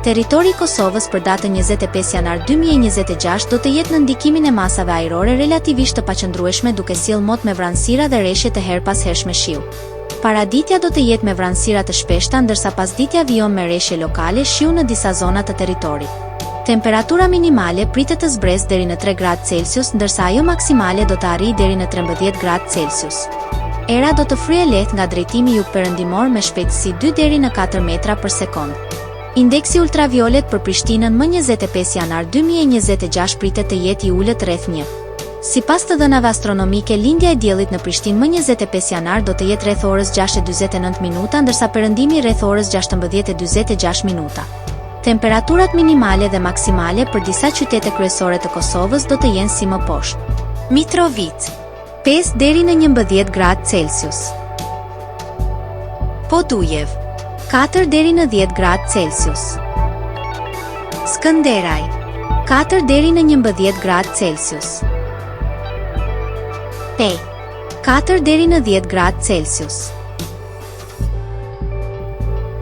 Territori i Kosovës për datën 25 janar 2026 do të jetë nën ndikimin e masave ajrore relativisht të paqëndrueshme duke sjellë mot me vranësira dhe reshje të herëpashershme shiu. Paraditja do të jetë me vranësira të shpeshta ndërsa pasditja vijon me reshje lokale shiu në disa zona të territorit. Temperatura minimale pritet të zbresë deri në 3 gradë Celsius ndërsa ajo maksimale do të arrijë deri në 13 gradë Celsius. Era do të fryjë lehtë nga drejtimi jugperëndimor me shpejtësi 2 deri në 4 metra për sekondë. Indeksi ultraviolet për Prishtinën më 25 janar 2026 pritet të jetë i ulët rreth 1. Sipas të dhënave astronomike lindja e diellit në Prishtinë më 25 janar do të jetë rreth orës 6:49 minuta ndërsa perëndimi rreth orës 16:46 minuta. Temperaturat minimale dhe maksimale për disa qytete kryesore të Kosovës do të jenë si më poshtë. Mitrovicë, 5 deri në 11 gradë Celsius. Podujevë, 4 deri në 10 gradë Celsius. Skënderaj, 4 deri në 11 gradë Celsius. Pejë, 4 deri në 10 gradë Celsius.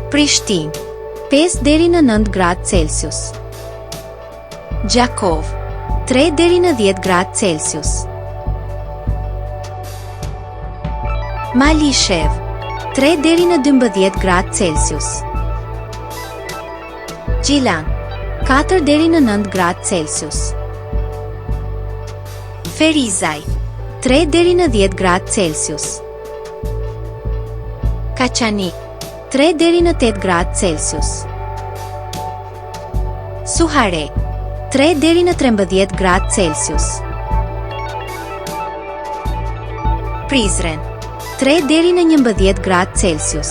Prishtinë, 5 deri në 9 gradë Celsius. Gjakovë, 3 deri në 10 gradë Celsius. Malishevë, 3 deri në 12 gradë Celsius. Gjilan, 4 deri në 9 gradë Celsius. Ferizaj, 3 deri në 10 gradë Celsius. Kaçanik, 3 deri në 8 gradë Celsius. Suharekë, 3 deri në 13 gradë Celsius. Prizren, 3 deri në 11 gradë Celsius.